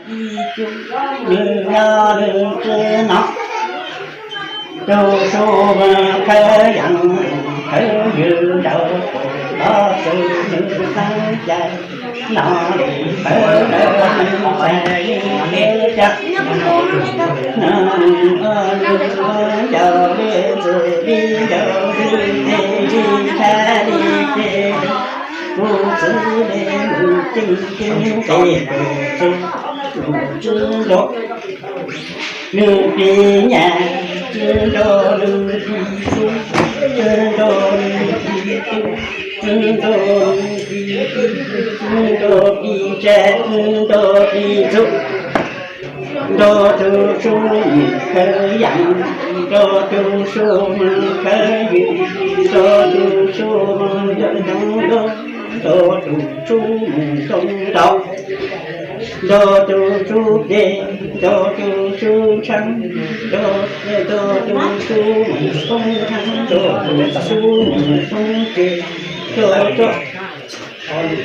Nws nyob nws tsis no, tus su khawb yees khawb ywg nraud, los tus nws xeeb cai no li pawg ntawd nws xeeb li cas no, ncaus li ntxwv li ncaus li ntej li tshab li ces kuv txwv li mus ceeb ceeb nqis tus su mus tsis nrog nws pib nyab, tsis nrog nws pib su, tsis nrog nws pib tu, tsis nrog nws pib pib, tsis nrog pib tsab, tsis nrog pib txuj, nrog tus su mus khawb yees, nrog tus su mus khawb ywg, nrog tus su mus ntoo nrog, nrog tus su mus ntoo nrog, nrog tus su pem, nrog tus su tsheeb, nrog, nrog tus su mus poob tsheeb, nrog tus su mus poob pem, nrog, nrog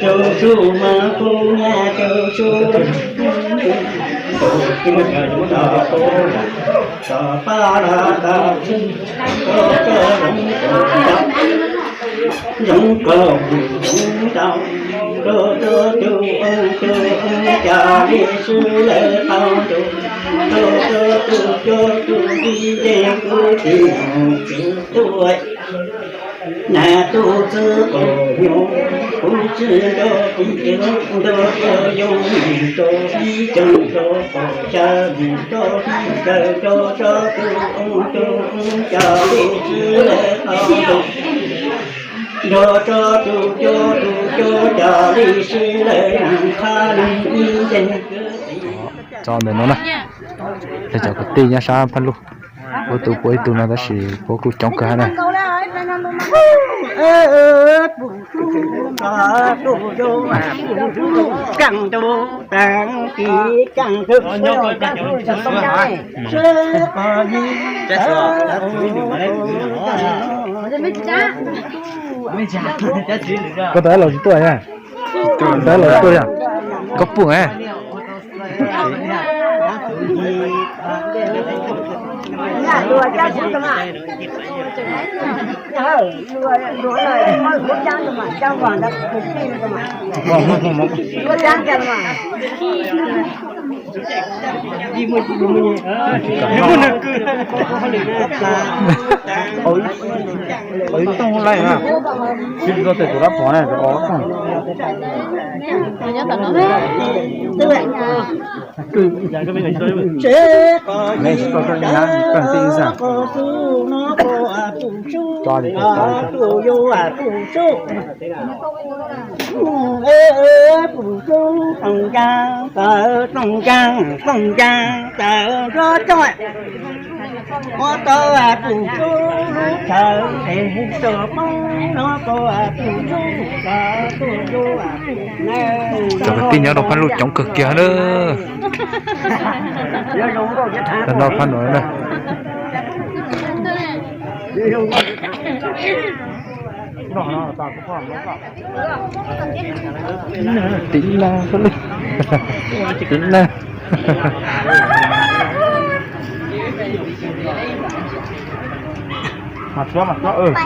tus su mas kuv nyab tus su, tus su mas kuv los kuv, tom pab los tom txwv, nrog rau zoov kaus nrog, zoov kaus mus zoov nrog, nrog rau tus oo tus oo cov li sib lawv qau ntuj, nrog rau tus cuab tus tij ncees kuv tij mus txwv tuaj. Nas tus txwv qaum nyoog, kuv tsis nrog kuv tij nrog rau yoov mus rau ib ceeg rau qaum xya mus rau ib kaws rau tsob tus oo tus oo cov li sib lawv qau ntuj, nrog rau tus cuab tus cuab cov li sib lawv nees qhab nees ib nceeg. Tso ntawm no na, peb cov kwv tij nyob sab Phaj Luj, puab tu puab ib tug no tab sis puab kuj coob kawg hab na. Koj tau los tsis tuaj a? Tau los tuaj a? Koj pum a? Ib tooj laij na, tsis tau tes tus dab phom na, tus ob tooj. Tsis tau toj nyab kawg tij ib zaug. Tso li tso li. Pum tub tooj ncaag tawv, tooj ncaag tooj ncaag tawv nrov tog. Ua tau pum tub lub chaw es tso poob no tau pum tub tso tuaj yuav. Cov kwv tij nyob rau Phaj Luj coob kawg kiag na. Nyob Phaj Luj na. Tiv na, tiv na. Mas tsuab, mas tsuab, mas tsuab.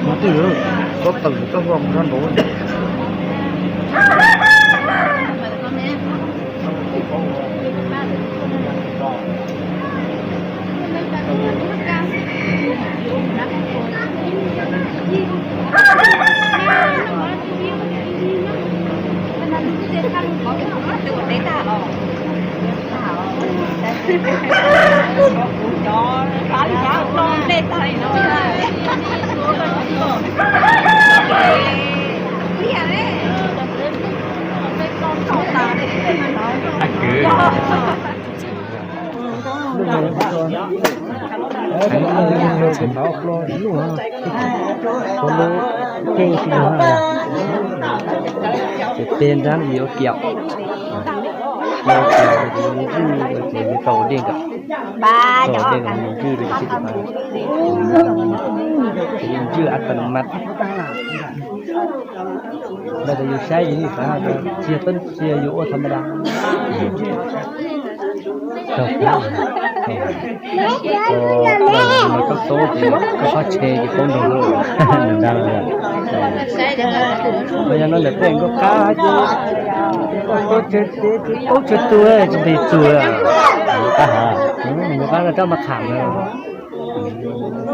Mas twj ywm, koj tawm koj hu mus sab nraud. Ces tej nrab yuav kiam. Ntawd ces yus ntsia, ces yus tau ua dej nkaus, tau ua dej nkaus yus ntsia rau ces ntsia a tas mas. Ntawd ces yus saib yus ib xav hais tias tsis yog yus ua tha ma da. Koj tub ces koj qhov tshe ces poob nrog lub nws da. Yog no lawm tej nkauj qab ces koj tub tshe, tub tshe tuag tsis nqis txuag. Nkauj qab no rab mas kham na.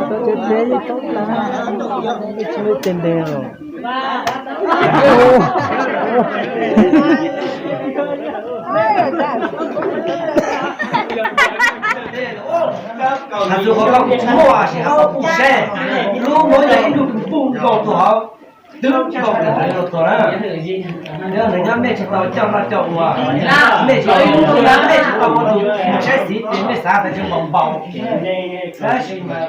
Koj tub tshe teb tau tas, tsis muaj tej npe os. Has txug qhov koj kuj tsis muaj, sim hab qhov kuj saib, lub nuav yog ib lub kws puj nkaus rua hauv, twb nkaus rua hauv tuag na. Yog nws nyob mej tsis tau coj noj coj ua, mej tsis tau, mej tsis tau ua tus saib xyov ces mej xav tas tseem npaum npaum. Tab sis mas